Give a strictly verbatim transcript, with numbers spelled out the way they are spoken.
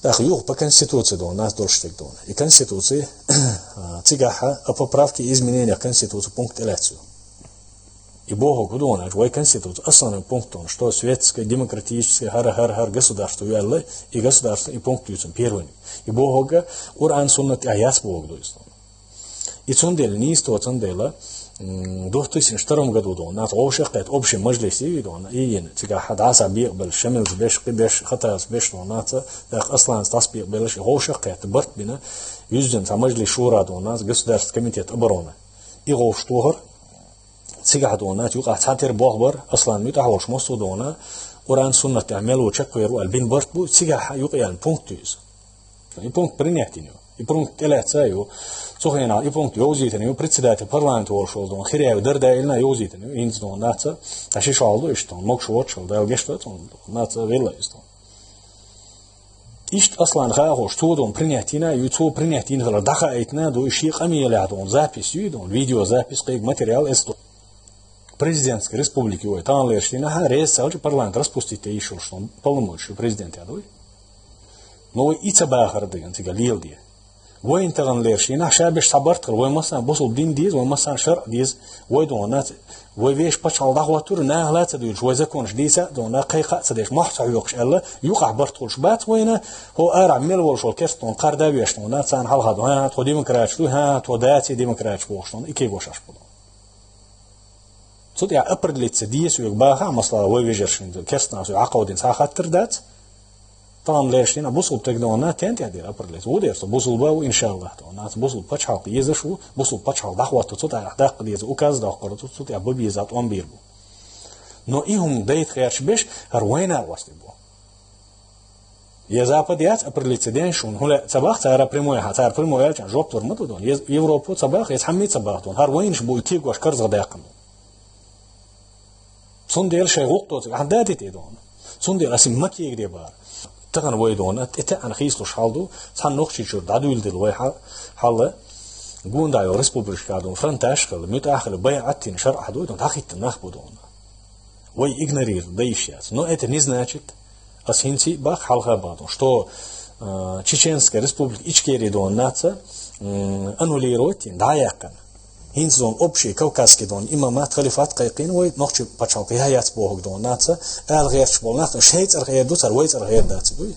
ТӀаккха юха по конституции дона, нас дольш стаг дона. И конституции, а, цигахьа о поправке и изменениях Конституции пункт тӀелаьцна ю. И боху хӀу дона, вай конституция, основной пункт дона, что светское, демократическое, хара, хара, хара государство ваьлла, и государство, и пункт юцун первый. И боху хӀу Къуръан, суннат тӀа яц боху ду иза. И цундела нийсто цундела, м, две тысячи втором году дона, наца вовшах кхет общий мажлис и дона, и йина, цигахьа дӀаса бекъабелла, Шамилс беш, кхы беш, Хатас беш дона, наца, тӀаккха Асланс дӀаса бекъабелла, и вовшах кхет барт бина, юздина цхьа мажлис шура дона, наца, Государственный комитет обороны. И вовш тохар, цигахьа дона, наца, юкъа цхьатера болх бар, Аслан муьтӀахь волуш массо а дона, Къуръан, суннат тӀехь мел ву чекхвер ву аьлла бина барт бу, цигахьа юкъа яьлла пункт ю иза. И пункт принять йина ю. И пункт тӀелаьцна ю. Цу хенахь и пункт йовзийтина ю, председатель парламента волуш волу дона, Хиряев Дарда а йовзийтина ю, хӀинца дона, наца, ткъа ши шо хьалха ду иштта, могуш воцуш, Дала гешт дойла цунна, наца, велла иза дона. Иштта Аслан хаа хууш, цо дона принять йина ю, цо принять йина хилар дӀахаийтина ду, и шен къамелехь дона запись ю, дона, видеозапись, кхин материал эцна ду. Президентский республика ю вай, тахана лераш дийнахьа, реза ца хилча парламент распустить йиш йолуш дона, полномочия президента яд вай. Но вай и ца бахар дагана цига леладе. Вайна тахана лераш дийнахьа, ша беш цхьа барт хила, вай массарна бусулба дин деза, вай массарна шаръ деза, вай дона, наца, вай вешан пачхьалкх дӀахӀоттура, наха ла ца дуьйлуш, вай законаш дийца а дона, кхайкха а ца деш, мохь ца хьоькхуш аьлла, юкъахь барт хуьлуш бац вайна, хӀо арахь мел волуш волу керста дона, кхарда а веш дона, царна хьалха дона, хӀа, тхо демократаш ду, хӀа, тхо даций демократаш бохуш дона, и кегош аш бу дона. Цу тӀехь определиться деза соьга баха, масала, вай вежаршна, керстанашна соьга хьакховдина цхьа а хаттар дац. Тахана лераш дийнахьа бусулба стаг дона, тен тӀехь дира определиться. Ву дера со, бусулба ву, иншаллахӀ, дона, наца, бусулба пачхьалкх езаш ву, бусулба пачхьалкх дӀахӀотто, цу тӀехь даккха деза, указ доккхура, цу, цу тӀехь бан беза тӀом бийр бу. Но и хӀума дайта гӀерташ беш, хӀара вайна а гӀоьстина бу. Я Запад яц определиться деш, шуна хӀун лаьа ца баха, цара прямой хьа, цара прямой аьлча, жоп лур ма ду дона. Я Европа ца баха, я цхьамма а ца баха дона. ХӀара вайнаш бу и кегош карзах даьккхина дона. Цундела шайн гӀуллакх доцург ахьа дадите дона. Цундела ас и ма кегде бара. Тахана вай дона, тӀе таьӀна хийцалуш хьал ду, цхьана нохчийчуьра дӀадуьйладелла вай хьа-, хьалла, гонда йолу республикашкахь дона, фронташ а хилла, муьтӀахь а хилла, байӀат дина шаръахь ду дона, дӀахӀиттина нах бу дона. Вай игнорировать дан йиш яц. Но это не значит, ас хӀинца а баха, хьалха а баха дона, что, э, Чеченская республика Ичкерия дона, наца, м, аннулировать йина, дӀа а яьккхина. ХӀинца дона общий кавказский дона имамат, халифат кхайкхийна, вай нохчий пачхьалкх яхь яц бохург дона, наца, ала гӀерташ болу нах, шайн цӀарах эр ду цара, вай цӀарах эр дац, дуй?